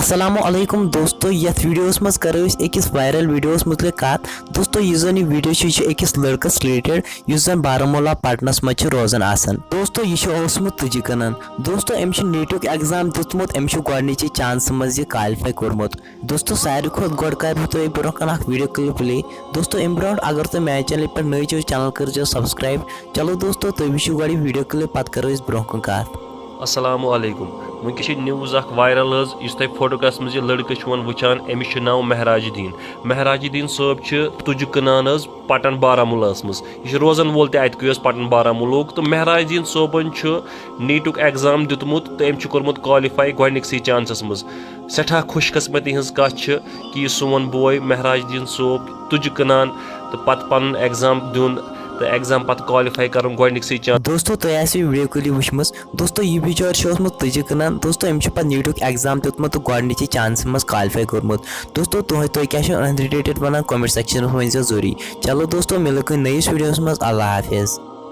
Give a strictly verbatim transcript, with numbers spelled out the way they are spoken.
السلام علیکم دوستو، یتھ ویڈیوس منٛز کرو أسۍ أکِس وائرل ویڈیوس متعلق کتھ۔ دوستو، یُس زن یہِ ویڈیو چھُ، یہِ چھُ أکِس لڑکس رِلیٹڈ، یُس زن بارہمولہ پٹنس منٛز چھُ روزان آسان۔ دوستو، یہِ چھُ اوسمُت تُجہِ کٕنان۔ دوستو، أمۍ چھُ نیٹُک ایگزام دیُتمُت، أمۍ چھُ گۄڈنِچی چانسہِ منٛز یہِ کالفاے کوٚرمُت۔ دوستو، ساروی کھۄتہٕ گۄڈٕ کرٕ بہٕ تۄہہِ برونٛہہ کنہِ اکھ ویڈیو کلپ پلے۔ دوستو، امہِ برونٛٹھ اگر تُہۍ میانہِ چینلہِ پٮ۪ٹھ نٔے چھِو، چینل کٔرزیو سبسکرائب۔ چلو دوستو، تُہۍ وٕچھِو گۄڈٕ یہِ ویڈیو کلپ، پتہٕ کرو أسۍ برونٛہہ کُن کتھ۔ السلام علیکم۔ وٕنکیٚس چھِ news اکھ وائرل حظ، یُس تۄہہِ فوٹوگرافس منٛز یہِ لڑکہٕ چھُ وۄنۍ وٕچھان، أمِس چھُ ناو مہراج الدین۔ مہراج الدین صٲب چھِ تُجہِ کٕنان حظ پٹن بارہمولہس منٛز۔ یہِ چھُ روزان وول تہِ اتہِ کُے حظ، پٹن بارہمولہُک۔ تہٕ مہراج الدین صٲبن چھُ نیٹُک ایگزام دیُتمُت تہٕ أمۍ چھُ کوٚرمُت کالفاے گۄڈنِکسٕے چانسس منٛز۔ سٮ۪ٹھاہ خۄش قسمتی ہٕنٛز کتھ چھِ کہِ یہِ سون بوے مہراج الدین صٲب تُجہِ کٕنان تہٕ پتہٕ پنُن ایگزام دیُن تہٕ ایگزام پتہٕ کالفاے کرُن گۄڈنِکسٕے چانس۔ دوستو، تۄہہِ آسہِ یہِ ویڈیو کلپ وٕچھمٕژ۔ دوستو، یہِ بِچور چھُ اوسمُت تُجہِ کٕنان۔ دوستو، أمۍ چھُ پتہٕ نیٹُک ایگزام دیُتمُت تہٕ گۄڈنِچی چانسہِ منٛز کالفاے کوٚرمُت۔ دوستو، تُہۍ، تُہۍ کیٛاہ چھِو اَتھ رِلیٹڈ وَنان؟ کمنٹ سیکشنس منٛز ؤنۍزیو ضروٗری۔ چلو دوستو، مِلو کُنہِ نٔیِس ویڈیوس منٛز۔ اللہ حافظ۔